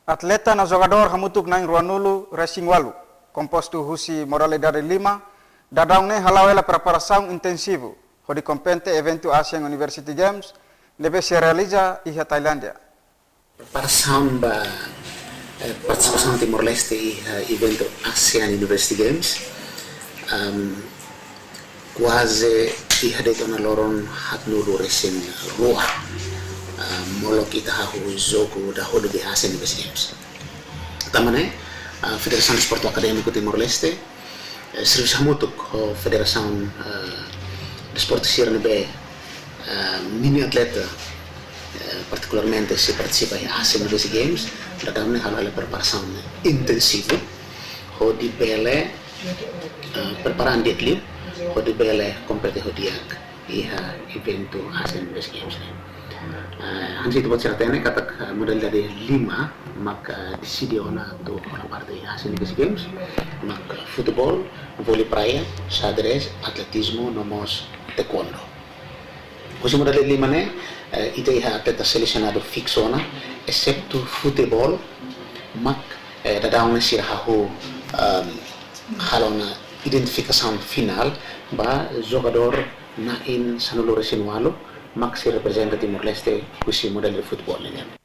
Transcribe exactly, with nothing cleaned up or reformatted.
Atleta no jogadór hamutuk na'in ruanulu resin ualu, kompostu husi modalidade lima, daudaun ne'e hala'o hela preparasaun intensivu hodi kompete eventu ASEAN University Games ne'ebé sei realiza iha Tailándia. Preparasaun ba partisipasaun Timor-Leste iha eventu ASEAN University Games kuaze iha de'it ona loron haatnulu resin rua molok ita hahú jogu dahuluk iha ASEAN University Games. Tanba ne'e, Federasaun Desportu Akadémiku Timor-Leste servisu hamutuk ho federasaun desportu sira ne'ebé ninia atleta partikularmente sei partisipa iha ASEAN University Games, daudaun ne'e halo hela preparasaun intensivu hodi bele prepara an di'ak liu hodi bele kompete ho di'ak iha eventu ASEAN University Games ne'e. Hanesan ita-boot sira hatene katak modalidade lima mak deside ona atu hola parte iha ASEAN University Games, mak futeból, vólei praia, xadrez, atletizmu no mós taekwondo. Husi modalidade lima ne'e ita iha atleta selesionadu fiksu ona, esetu futeból mak daudaun ne'e sira hahú halo ona identifikasaun finál ba jogadór na'in sanulu resin ualu mak sei reprezenta Timor-Leste husi modalidade futeból nian.